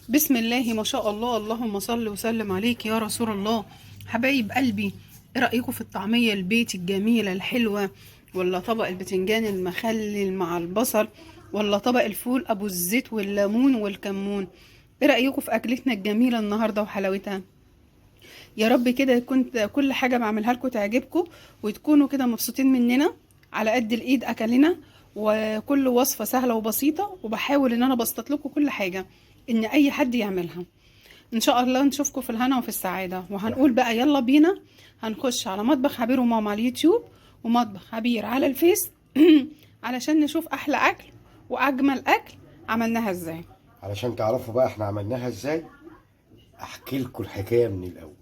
بسم الله ما شاء الله، اللهم صل وسلم عليك يا رسول الله. حبايب قلبي، ايه رأيكم في الطعمية البيت الجميلة الحلوة، ولا طبق البتنجان المخلل مع البصل، ولا طبق الفول ابو الزيت والليمون والكمون؟ ايه رأيكم في اكلتنا الجميلة النهاردة وحلاوتها؟ يا رب كده يكون كل حاجة بعملها لكم تعجبكم وتكونوا كده مبسوطين مننا. على قد الايد اكلنا، وكل وصفة سهلة وبسيطة، وبحاول ان انا ابسط لكم كل حاجة ان اي حد يعملها. ان شاء الله نشوفكم في الهنا وفي السعادة. وهنقول بقى يلا بينا هنخش على مطبخ عبير وماما على اليوتيوب ومطبخ عبير على الفيس علشان نشوف احلى اكل واجمل اكل عملناها ازاي. علشان تعرفوا بقى احنا عملناها ازاي، احكي لكم الحكاية من الاول.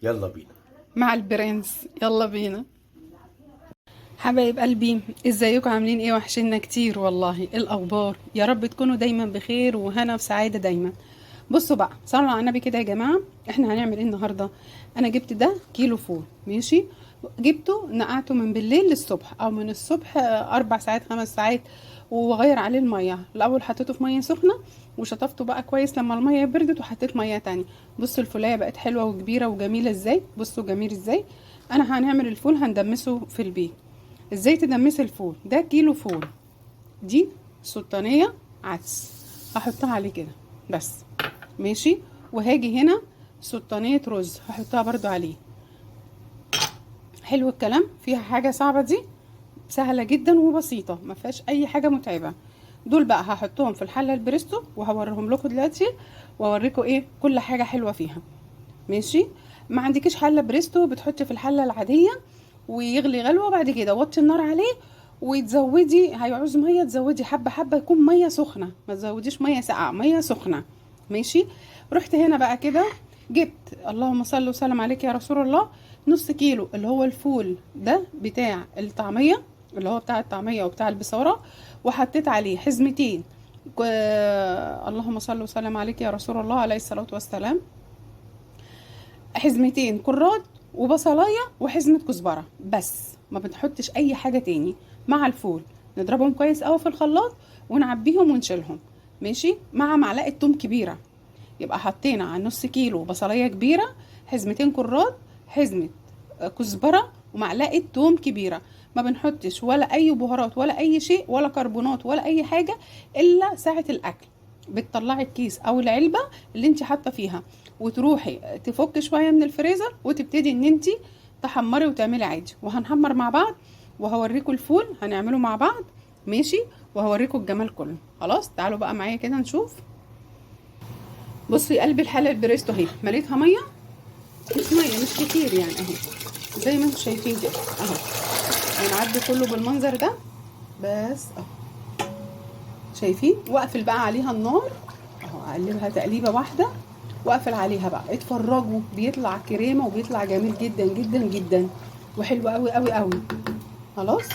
يلا بينا مع البرنس، يلا بينا. حبايب قلبي، ازيكم؟ عاملين ايه؟ وحشنا كتير والله. ايه الاخبار؟ يا رب تكونوا دايما بخير وهنا وسعادة دايما. بصوا بقى، صلوا على النبي كده يا جماعة. احنا هنعمل ايه النهارده؟ انا جبت ده كيلو فول، ماشي؟ جبته نقعته من بالليل للصبح، او من الصبح 4 ساعات 5 ساعات، وغير عليه المية. الاول حطيته في مية سخنة وشطفته بقى كويس لما المية بردت، وحطيت مية تانية. بصوا الفولايه بقت حلوة وكبيره وجميلة ازاي، بصوا جميل ازاي. انا هنعمل الفول هندمسه في البيت. ازاي تدمسي الفول؟ ده كيلو فول، دي سلطانيه عدس هحطها عليه كده بس، ماشي. وهاجي هنا سلطانيه رز هحطها برضو عليه. حلو الكلام؟ فيها حاجة صعبة؟ دي سهلة جدا وبسيطة، ما فيهاش اي حاجة متعبة. دول بقى هحطهم في الحلة البريستو وهوريهم لكم دلوقتي، واوريكم ايه كل حاجة حلوة فيها، ماشي. ما عندكيش حله بريستو بتحطي في الحلة العادية ويغلي غلوه، وبعد كده وطي النار عليه وتزودي، هيعوز مية تزودي حبه حبه، يكون مية سخنة، ما تزوديش مية ساقعه، مية سخنة، ماشي. رحت هنا بقى كده جبت، اللهم صل وسلم عليك يا رسول الله، نص كيلو اللي هو الفول ده بتاع الطعمية، اللي هو بتاع الطعمية وبتاع البصاره، وحطيت عليه حزمتين، اللهم صل وسلم عليك يا رسول الله عليه الصلاة والسلام، حزمتين كرات وبصلايه وحزمه كزبره بس، ما بنحطش اي حاجة تاني مع الفول. نضربهم كويس قوي في الخلاط ونعبيهم ونشيلهم، ماشي، مع معلقه توم كبيرة. يبقى حطينا على نص كيلو بصلايه كبيرة، حزمتين كرات، حزمه كزبره، ومعلقة توم كبيرة. ما بنحطش ولا اي بهارات ولا اي شيء ولا كربونات ولا اي حاجة الا ساعة الاكل. بتطلعي الكيس او العلبة اللي انت حاطه فيها وتروحي تفك شوية من الفريزر وتبتدي ان انت تحمري وتعملي عادي. وهنحمر مع بعض وهوريكم الفول هنعمله مع بعض، ماشي، وهوريكم الجمال كله. خلاص تعالوا بقى معايا كده نشوف. بصي قلب الحلة البريستو اهي، مليتها مية، مش مية مش كتير يعني، اهي زي ما انتم شايفين كده اهو. هنعبي كله بالمنظر ده بس اهو، شايفين؟ واقفل بقى عليها النار اهو، اقلبها تقليبه واحدة واقفل عليها بقى. اتفرجوا، بيطلع كريمة وبيطلع جميل جدا جدا جدا وحلو قوي قوي قوي. خلاص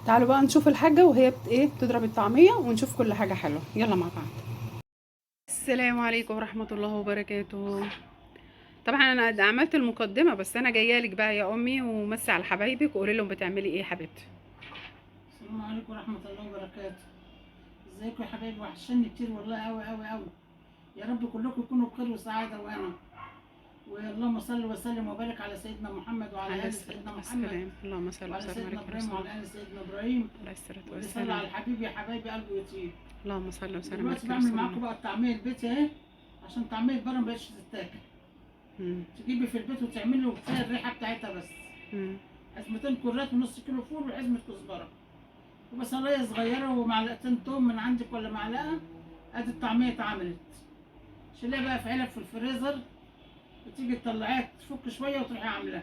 تعالوا بقى نشوف الحاجة وهي ايه بتضرب الطعمية، ونشوف كل حاجة حلوة. يلا مع بعض. السلام عليكم ورحمة الله وبركاته. طبعا انا عملت المقدمة، بس انا جاية لك بقى يا امي ومسي على حبايبك وقولي لهم بتعملي ايه يا حبيبتي. السلام عليكم ورحمة الله وبركاته. ازيكم يا حبايبي؟ وحشني كتير والله قوي قوي قوي. يا رب كلكم تكونوا بخير وسعادة وهنا. واللهم صل وسلم وبارك على سيدنا محمد وعلى عليه آل الصلاة سيدنا محمد والسلام. اللهم صل وعلى وسلم سيدنا عليك يا ابراهيم رسول الله. وعلى آل سيدنا ابراهيم. عليه الصلاة واللي صلى على والسلام. الحبيب يا حبايبي قلبه يطيب. اللهم صل وسلم دلوقتي عليك يا بعمل رسول معاكم الله. بقى الطعمية البيت اهي، عشان طعمية بره ما بقتش تتاكل. تجيبي في البيت وتعملي وكفاية الريحة بتاعتها بس. حزمتين كرات ونص كيلو فول وحزمة كزبرة وبصلاية صغيرة ومعلقتين توم من عندك ولا معلقة. ادي الطعمية اتعملت. شيليها بقى في علب في الفريزر، وتيجي تطلعيها تفك شوية وتروحي عاملاها.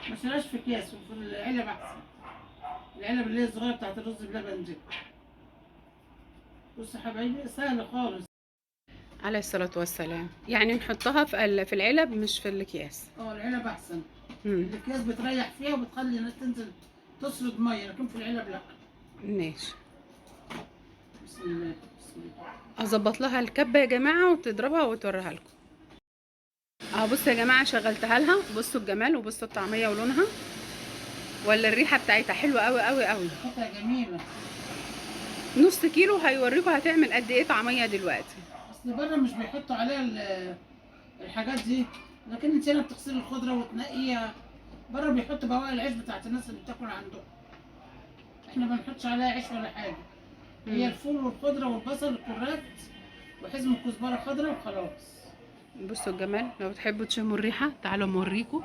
ما تشيلهاش في اكياس، وفي العلب أحسن، العلب اللي هي الصغيرة بتاعت الرز بلبن دي. بصوا يا حبايبي سهل خالص. عليه الصلاة والسلام. يعني نحطها في العلب مش في الأكياس. العلب أحسن. الأكياس بتريح فيها وبتخلي الناس تنزل تسرد مية، لكن في العلب لا. ماشي. بسم الله بسم الله. اظبط لها الكبه يا جماعة وتضربها وتوريها لكم. اهو بصوا يا جماعة شغلتها لها، بصوا الجمال وبصوا الطعمية ولونها ولا الريحة بتاعتها حلوة قوي قوي قوي. ريحتها جميلة. نص كيلو هيوريكم هتعمل قد ايه طعميه دلوقتي. بس اصل بره مش بيحطوا عليها الحاجات دي، لكن انت هنا بتغسلي الخضرة وتنقيها. بره بيحطوا بواقي العيش بتاعت الناس اللي بتاكل عندهم. احنا ما بنحطش عليها عيش ولا حاجة. هي الفول والخضره والبصل الكرات وحزمه كزبره خضراء وخلاص. بصوا الجمال، لو بتحبوا تشموا الريحة تعالوا اوريكم.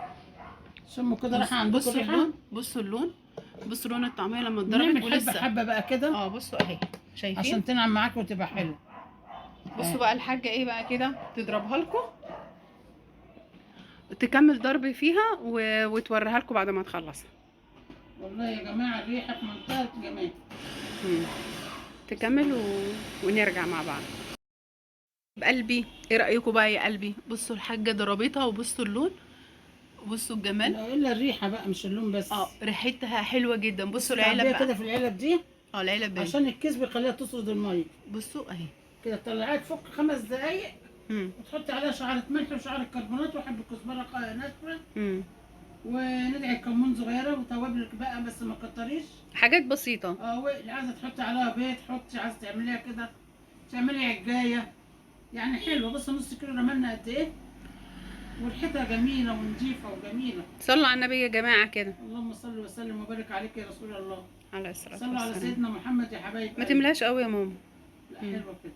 شموا كده ريحه عندكم. بصوا اللون، بصوا اللون، بصوا لون الطعمية لما اتضربت. نعمل حبه ولسه حبه بقى كده. بصوا اهي، شايفين؟ عشان تنعم معاك وتبقى حلوة. بصوا بقى الحاجة ايه بقى كده، تضربها لكم، تكمل ضرب فيها وتوريها لكم بعد ما تخلصها. والله يا جماعة الريحة في منتهى الجمال. تكمل ونرجع مع بعض. بقلبي ايه رايكم بقى يا قلبي؟ بصوا الحاجة ضربتها، وبصوا اللون، بصوا الجمال. لا الا الريحة بقى مش اللون بس. ريحتها حلوة جدا. بصوا العلب بقى كده في العلب دي. العلب عشان الكيس بيخليها تسرد المية. بصوا اهي كده، تطلعيها تفك 5 دقايق. وتحطي عليها شعره ملح وشعره كربونات وحبه كزبره ناشفة. وندعي كمون صغيرة وتوابلك بقى، بس ما تكتريش، حاجات بسيطة. واللي عايزه تحطي عليها بيض حطي، عايزه تعمليها كده تعملي عجايه يعني حلوة. بص نص كيلو رملنا قد ايه، وريحتها جميلة ونضيفه وجميلة. صلوا على النبي يا جماعة كده. اللهم صل وسلم وبارك عليك يا رسول الله، على الصلاة والسلام. صلوا على سيدنا محمد يا حبايب. ما تملاش قوي يا ماما. لا حلوة كده،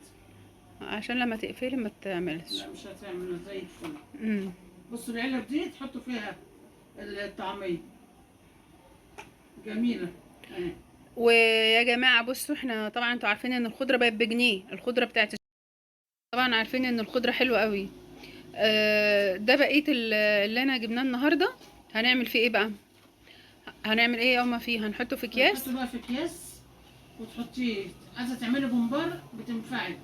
عشان لما تقفلي ما تعملش. لا مش هتعمل زي الفل. بصوا العلب دي تحطوا فيها الطعمية جميلة. ويا جماعة بصوا، احنا طبعا انتوا عارفين ان الخضرة بقت بجنيه، الخضرة بتاعت، طبعا عارفين ان الخضرة حلوة قوي. ده بقية اللي انا جبناه النهارده. هنعمل فيه ايه بقى؟ هنعمل ايه يوم فيه؟ هنحطه في اكياس. هنحطه بقى في اكياس وتحطيه. عايزه تعملي بومبار بتنفعك،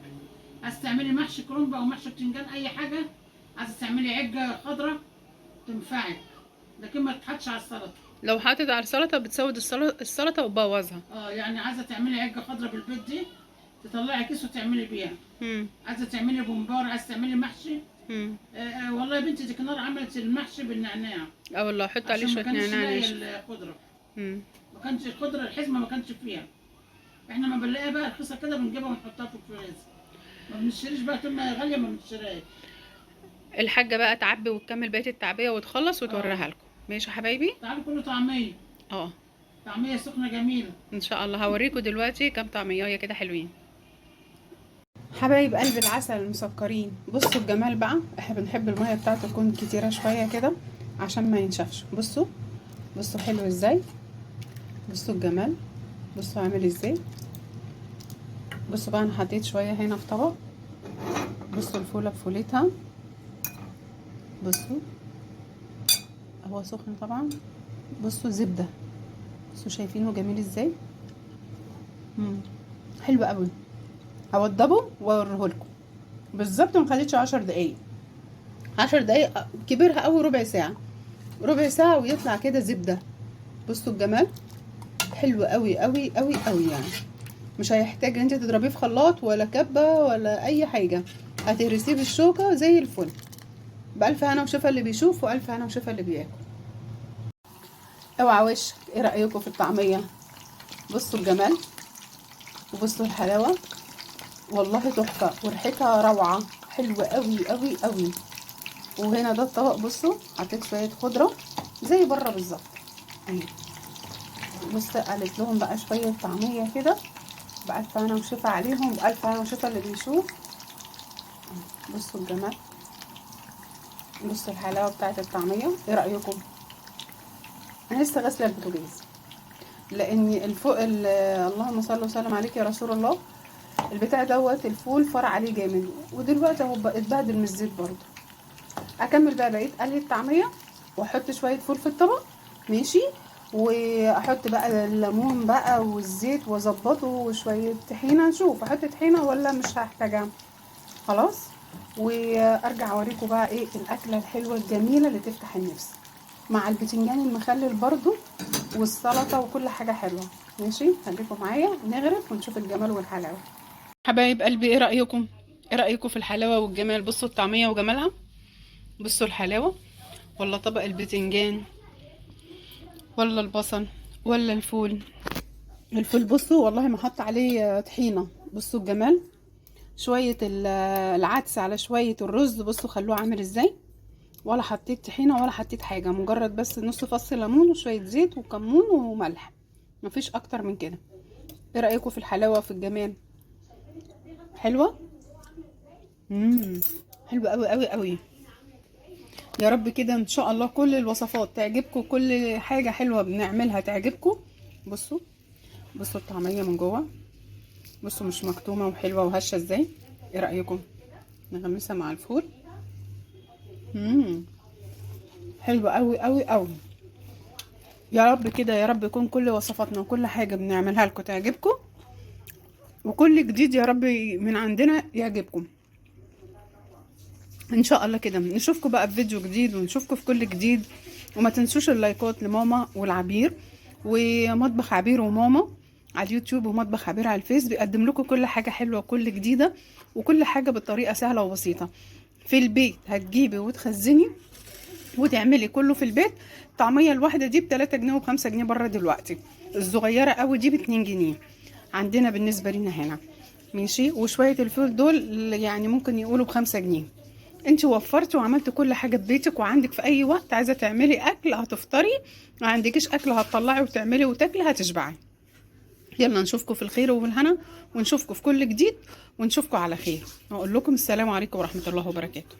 عايزه تعملي محشي كرنب او محشي بتنجان اي حاجة، عايزه تعملي عجة خضراء تنفعك، لكن ما تتحطش على السلطة. لو حطت على السلطة بتسود السلطة وتبوظها. يعني عايزه تعملي عجة خضراء بالبيض دي تطلعي كيس وتعملي بيها. عايزه تعملي بومبار، عايزه تعملي محشي. والله يا بنتي دي كنار عملت المحشي بالنعناع. والله حط عليه شوية نعناع. الخضرة ما كانش الخضرة الحزمة ما كانش فيها. احنا ما بنلاقيها بقى رخيصة كده بنجيبها ونحطها في الفريزر، ما بنشتريش بقى طول ما هي غالية ما بنشتريهاش. الحاجة بقى تعبي وتكمل بقية التعبيه وتخلص وتوريها لكم. ماشي يا حبايبي؟ تعالوا كله طعميه. طعميه سخنة جميلة ان شاء الله. هوريكم دلوقتي كام طعميه كده حلوين. حبايب قلب العسل المسكرين، بصوا الجمال بقى. احنا بنحب المية بتاعته تكون كتيرة شوية كده عشان ما ينشفش. بصوا بصوا حلو ازاي، بصوا الجمال، بصوا عامل ازاي. بصوا بقى انا حطيت شوية هنا في طبق. بصوا الفوله بفولتها، بصوا هو سخن طبعا. بصوا زبدة، بصوا شايفينه جميل ازاي. حلو قوي. هوضبه واوريه لكم بالظبط. ما خدتش 10 دقايق، 10 دقايق كبرها قوي، ربع ساعة، ربع ساعة ويطلع كده زبدة. بصوا الجمال، حلو قوي قوي قوي قوي. يعني مش هيحتاج ان انت تضربيه في خلاط ولا كبه ولا اي حاجة، هتهرسيه بالشوكة زي الفل. بألف هنا وشفا اللي بيشوف، وألف هنا وشفا اللي بياكل. اوعى وشك. ايه رأيكم في الطعمية؟ بصوا الجمال وبصوا الحلاوة، والله تحفة وريحتها روعة، حلوة قوي قوي قوي. وهنا ده الطبق، بصوا حطيت شوية خضرة زي بره بالظبط اهي. بص قالت لهم بقى شوية طعمية كده، بألف هنا وشفا عليهم، وألف هنا وشفا اللي بيشوف. بصوا الجمال، بصوا الحلاوة بتاعت الطعمية. ايه رأيكم؟ انا لسه غاسلة البوتاجاز لان الفوق اللهم صل وسلم عليك يا رسول الله، البتاع دوت الفول فرع عليه جامد، ودلوقتي اهو اتبهدل من الزيت برضو. اكمل بقى بقية قلي الطعمية واحط شوية فول في الطبق، ماشي، واحط بقى الليمون بقى والزيت واظبطه وشوية طحينه، نشوف احط طحينه ولا مش هحتاجها. خلاص، وارجع اوريكم بقى ايه الاكلة الحلوة الجميلة اللي تفتح النفس مع البتنجان المخلل برضو والسلطة وكل حاجة حلوة. ماشي، خليكم معايا نغرف ونشوف الجمال والحلاوه. حبايب قلبي، ايه رايكم؟ ايه رايكم في الحلاوة والجمال؟ بصوا الطعمية وجمالها، بصوا الحلاوة، ولا طبق البتنجان ولا البصل ولا الفول. الفول بصوا والله ما حط عليه طحينه، بصوا الجمال، شوية العدس على شوية الرز. بصوا خلوه عامل ازاي، ولا حطيت طحينه ولا حطيت حاجة، مجرد بس نص فص ليمون وشوية زيت وكمون وملح، مفيش اكتر من كده. ايه رايكم في الحلاوة وفي الجمال؟ حلوة. حلوة قوي قوي قوي. يا رب كده ان شاء الله كل الوصفات تعجبكم، كل حاجة حلوة بنعملها تعجبكم. بصوا بصوا الطعمية من جوه، بصوا مش مكتومة وحلوه وهشه ازاي. ايه رايكم نغمسها مع الفول؟ حلوة قوي قوي قوي. يا رب كده، يا رب يكون كل وصفاتنا وكل حاجة بنعملها لكم تعجبكم، وكل جديد يا رب من عندنا يعجبكم ان شاء الله. كده نشوفكم بقى في فيديو جديد، ونشوفكم في كل جديد. وما تنسوش اللايكات لماما والعبير ومطبخ عبير وماما على اليوتيوب، ومطبخ عبير على الفيس، بيقدم لكم كل حاجة حلوة وكل جديدة وكل حاجة بطريقة سهلة وبسيطة في البيت. هتجيبي وتخزني وتعملي كله في البيت. الطعمية الواحدة دي ب3 جنيه وب5 جنيه بره دلوقتي، الصغيرة قوي دي ب2 جنيه عندنا بالنسبة لنا هنا، ماشي. وشوية الفول دول يعني ممكن يقولوا ب5 جنيه. انت وفرتي وعملتي كل حاجة في بيتك، وعندك في اي وقت عايزه تعملي اكل هتفطري، ما عندكيش اكل هتطلعي وتعملي وتاكلي هتشبعي. يلا نشوفكم في الخير والهنا، ونشوفكم في كل جديد، ونشوفكم على خير. واقول لكم السلام عليكم ورحمة الله وبركاته.